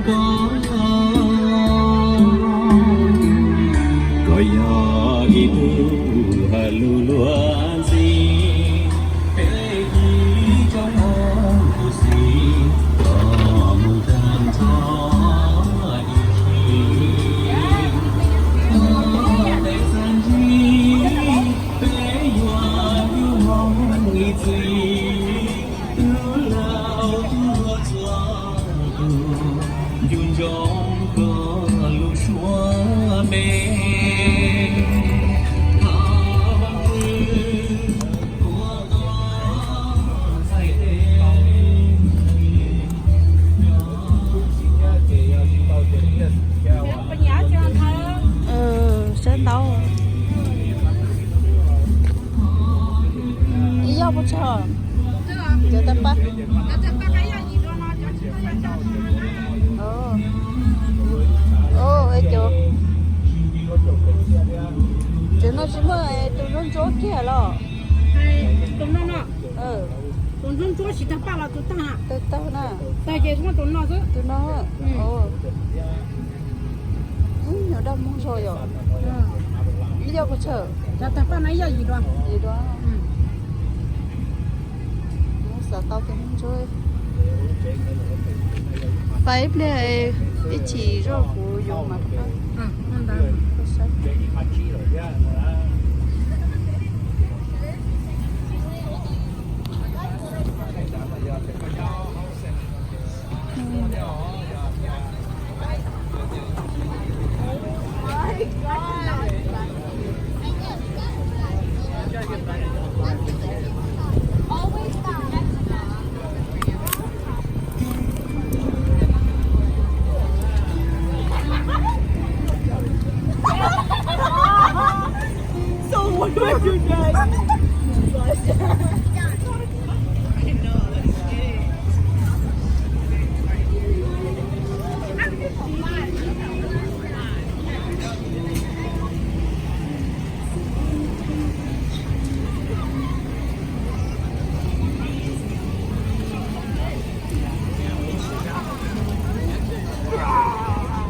Koj, koj yog ib tug luag luag ntxhi, peb ib tsoom hmoob khuv xim, koj mus tag nrho ib txhis. Koj tej txaj ntsig, peb yuav yug hmoob ib txhis, tus laus tus hluas txhua tus, nco ntsoov koj lub suab me. Thov Vaajtswv ua koj txhais tes. Sab ntau. Ib yog puas tsawg? Cov tawg paj. Cov no tsis muaj tus ntsuab ntsuab kiag los? Tus ntsuab ntsuab tsis tawg paj los tus tawg na? Tawg tawg na. Tawg ces muaj tus no xwb. Tus no. Ub, nyuag daj muag zog yom. Ib yog puas tsawg? Cov tawg paj no ib yog yim dua. Yim dua. Xav tau tus ntsuab. Pais ib pliag, ib chim zoj kuv yuav mas. So what do I do next?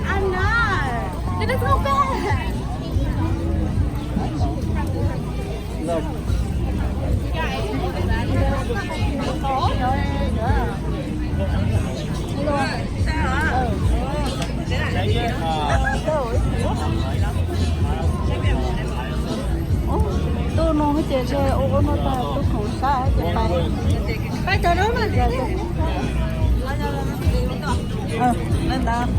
I'm not. That is not bad. Tuaj no ces ntshe ua ua no tag tuaj khoom sab ces pais. Pais tau na. Ntawd.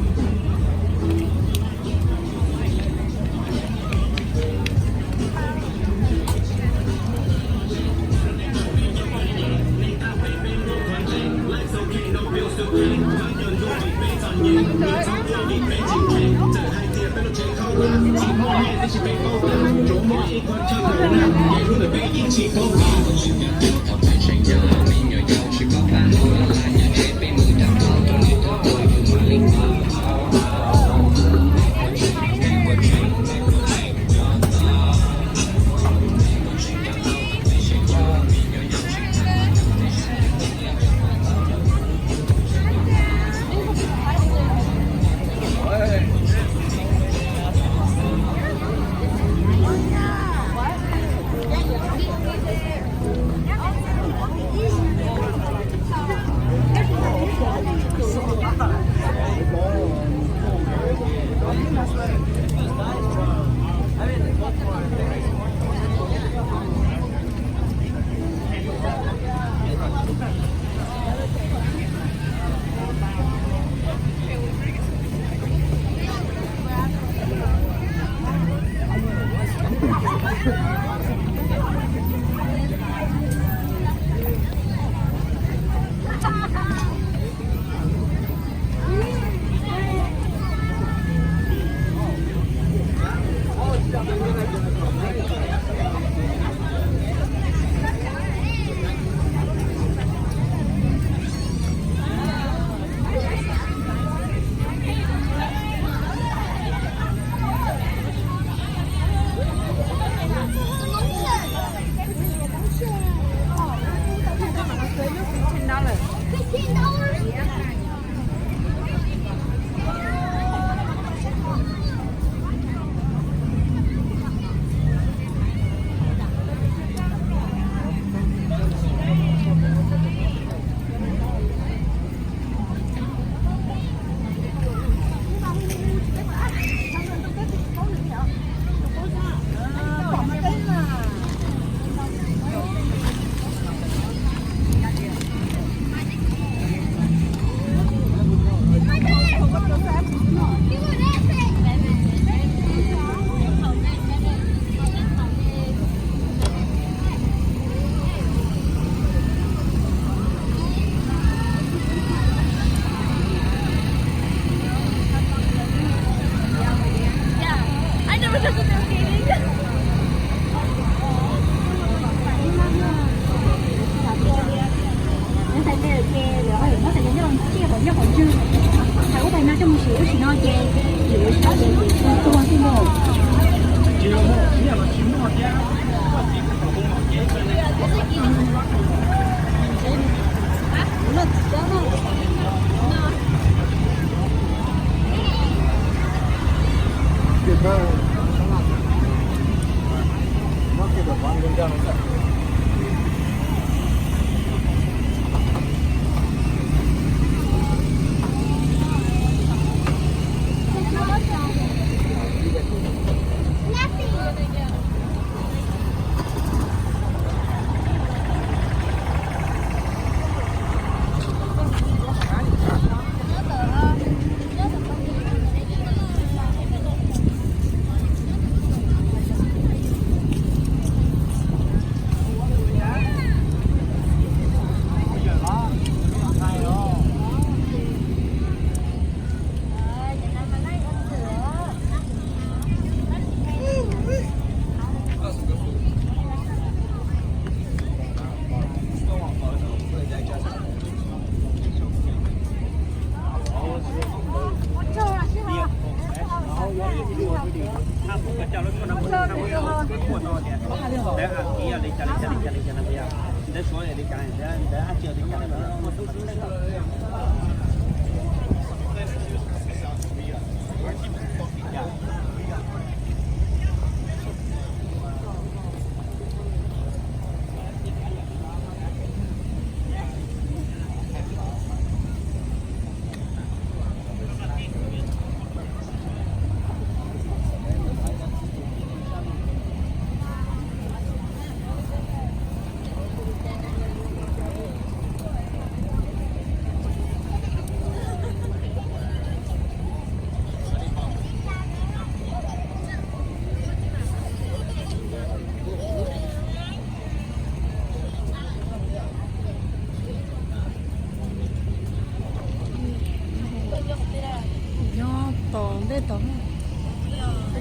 Nyob tom ntej tod,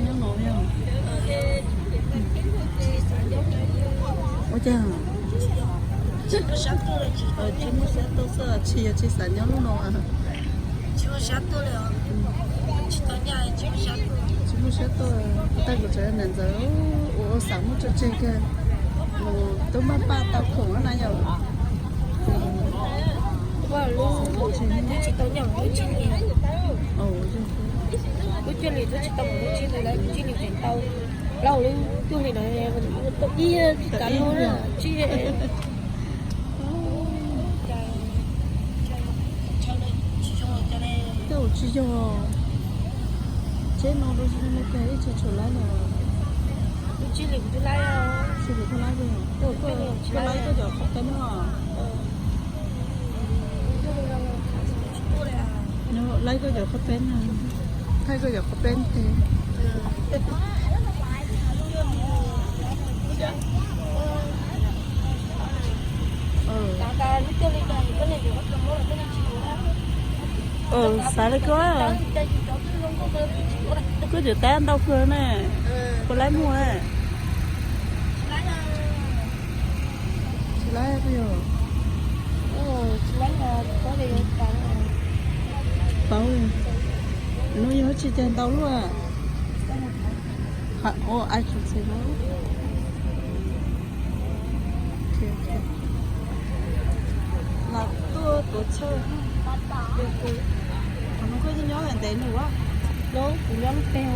nyob no yog. Ua cas tsis muaj sab tuaj xwb, tsis yog tsis xav nyob lub no. Tsis muaj sab tuaj, tag kuv tsev niam ntxawm ua xav muab tso tseg kiag, mus tub maj paj tau khoom na yom. Lub coj li twb tsis tau mus lub tsis li lawm, lub tsis li tseem tau plaub lub cuaj li no, tau ib kav no na tsis. Tej zaum tsis yog, tsheb no rau ib tsis tshua laib na. Tsis li kuv twb laib, tsis li kuv laib, koj laib koj cov qhov peb no. Laib koj cov qhov peb no, thaij koj cov qhov peb tes. Xav li koj, koj cov tab ntau kawg na, koj laib muag na. Tsis laib, paub, no yog tsis cag ntau luaj. Los tuaj tuav txhawj. Qhov no koj nyob ntev nws ua. Kuv nyob lub peg,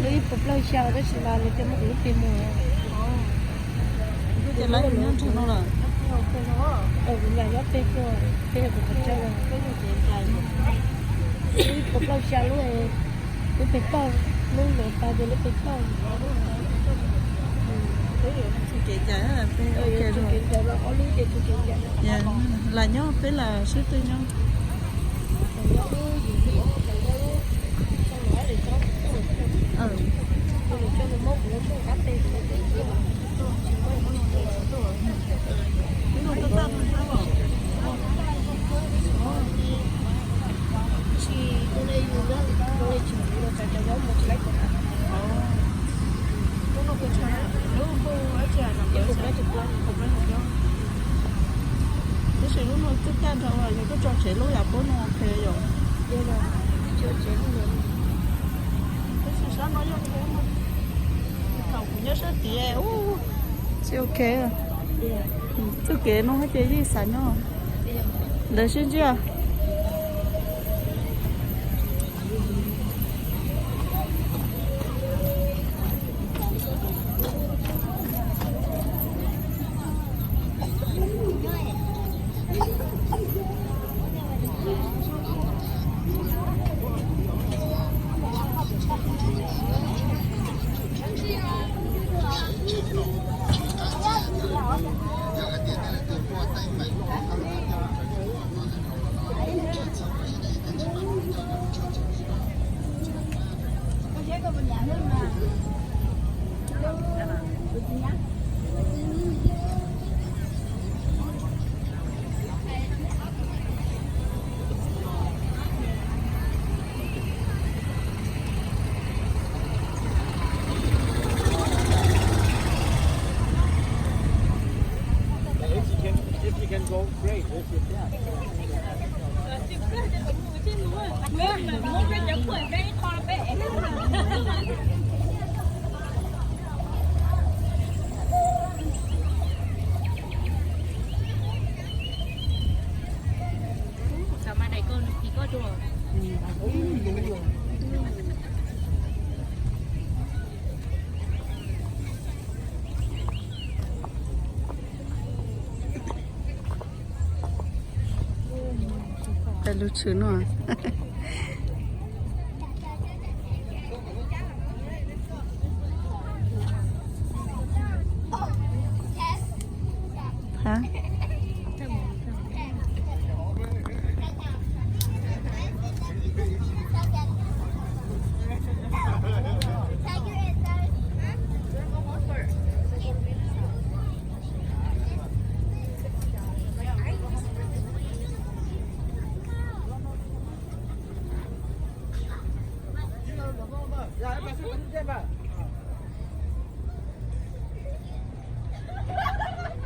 lub ib puas plaub xya tab sis mas nws coj muab kuv lub peg mus. Ces lawv nyob nrog no lawm. Kuv nyob peg tuaj, peg kuv qhov chaw, lub ib puas plaub xya lub, lub peg toj, lub no tag ces lub peg toj. Kev cai, kev cai, ob lub ces kev cai. Lam nyob peb lam sib tw nyob. Tab sis lub no twb kaj nrho yog koj tso tsev lub yam pob no phem yom. Thaum kuv nyob sab tid, tsis ok. Txoj kev no ces yeej xav nyob ntawd sib ntsib. If you can, if you can go, great. If you can't, Lub tshwm no.